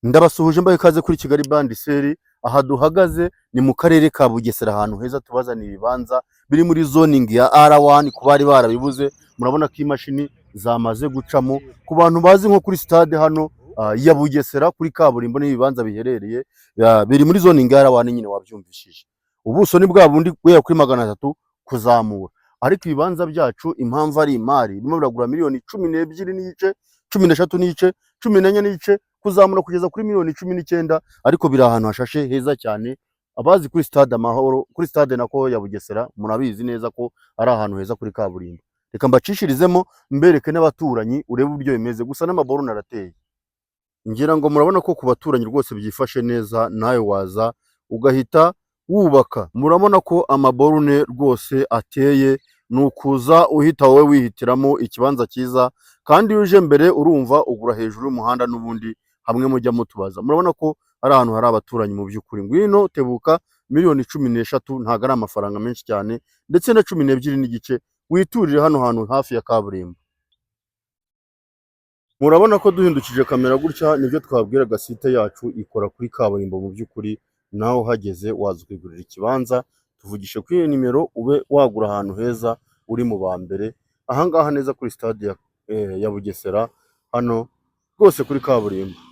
Ndabasuhuje, mbaye ikaze kuri Kigali Band Sale. Aha duhagaze ni mu karere ka Bugesera, ahantu heza tubazaniye ibibanza biri muri zoning ya R1 ku bari barabibuze. Murabona ko imashini zamaze gucamo. Ku bantu bazi nko kuri stade hano ya Bugesera, kuri kaburimbo n'ibibanza biherereye, biri muri zoning ya R1 nyine wabyumvishije. Ubuso ni bwa bundi guhera kuri 300 kuzamura, ariko ibibanza byacu, impamvu ari imari, birimo biragura miliyoni 12.5, 13.5, 14.5 kuzamura kugeza kuri miliyoni 19, ariko biri ahantu hashashe heza cyane. Abazi kuri stade Amahoro, kuri stade nako ya Bugesera, murabizi neza ko ari ahantu heza kuri kaburimbo. Reka mbacishirizemo mbereke n'abaturanyi, urebe uburyo bimeze. Gusa n'amaborune arateye, ngira ngo murabona ko ku baturanyi rwose byifashe neza, nawe waza ugahita wubaka. Murabona ko amaborune rwose ateye, ni ukuza uhita wowe wihitiramo ikibanza cyiza, kandi iyo uje mbere urumva ugura hejuru y'umuhanda n'ubundi hamwe mujya mutubaza. Murabona ko ari ahantu hari abaturanyi mu by'ukuri. Ngwino tebuka, miliyoni 13 ntabwo ari amafaranga menshi cyane, ndetse na 12.5 witurire hano hantu hafi ya kaburimbo. Murabona ko duhindukije kamera gutya, nibyo twabwiraga, site yacu ikora kuri kaburimbo. Mu by'ukuri nawe uhageze waza ukigurira ikibanza. Tuvugishe kuri iyo nimero ube wagura ahantu heza, uri mu ba mbere ahangaha neza kuri stade ya Bugesera, hano rwose kuri kaburimbo.